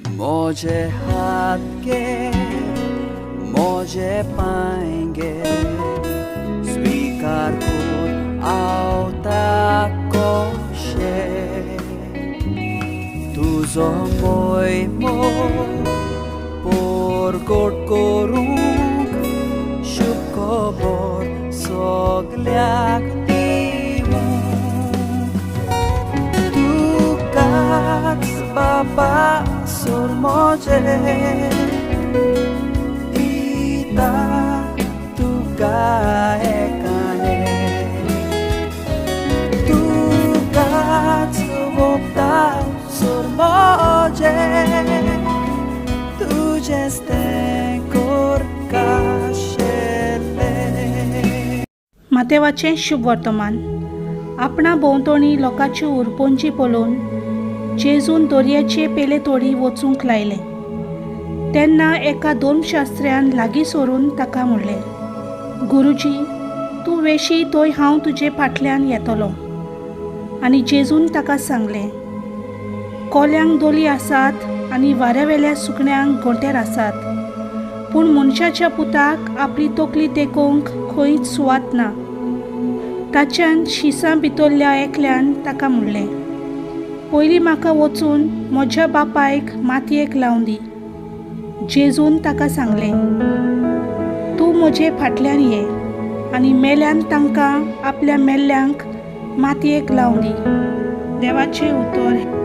म्हजे हात गे, म्हजे पांय गे, स्विकार कर आवता कशें. तुजो मोयमो परगट करूंक, शुभ खबर सगल्याक दिवंक. तुकाच बाबा सोर म्हजें दिता तुका एकाने. तुकाच ओंपता सोर म्हजें, तुजेंच तें करकाशेलें. मातेवाचें शुभ वर्तमान. आपणा भोंवतणी लोकांची उरपोंची पळोवन जेजून दर्याचे पेले तोडी वचूंक लायलें. तेन्ना एका धर्मशास्त्र्यान लागीं सरून ताका म्हणलें, गुरुजी, तूं वेशी थंय हांव तुजे फाटल्यान येतलो. आनी जेजून ताका सांगलें, कोल्यांक दोली आसात आनी वाऱ्यावेल्या सुकण्यांक गोंटेर आसात, पूण मनशाच्या पुताक आपली तकली तेकोवंक खंयच सुवात ना. ताच्यान शिसां भितरल्या एकल्यान ताका म्हणलें, पयलीं म्हाका वचून म्हज्या बापायक मातयेक लावन दी. जेजून ताका सांगलें, तूं म्हजे फाटल्यान ये आनी मेल्यान तांकां आपल्या मेल्ल्यांक मातयेक लावन दी. देवाचें उतर.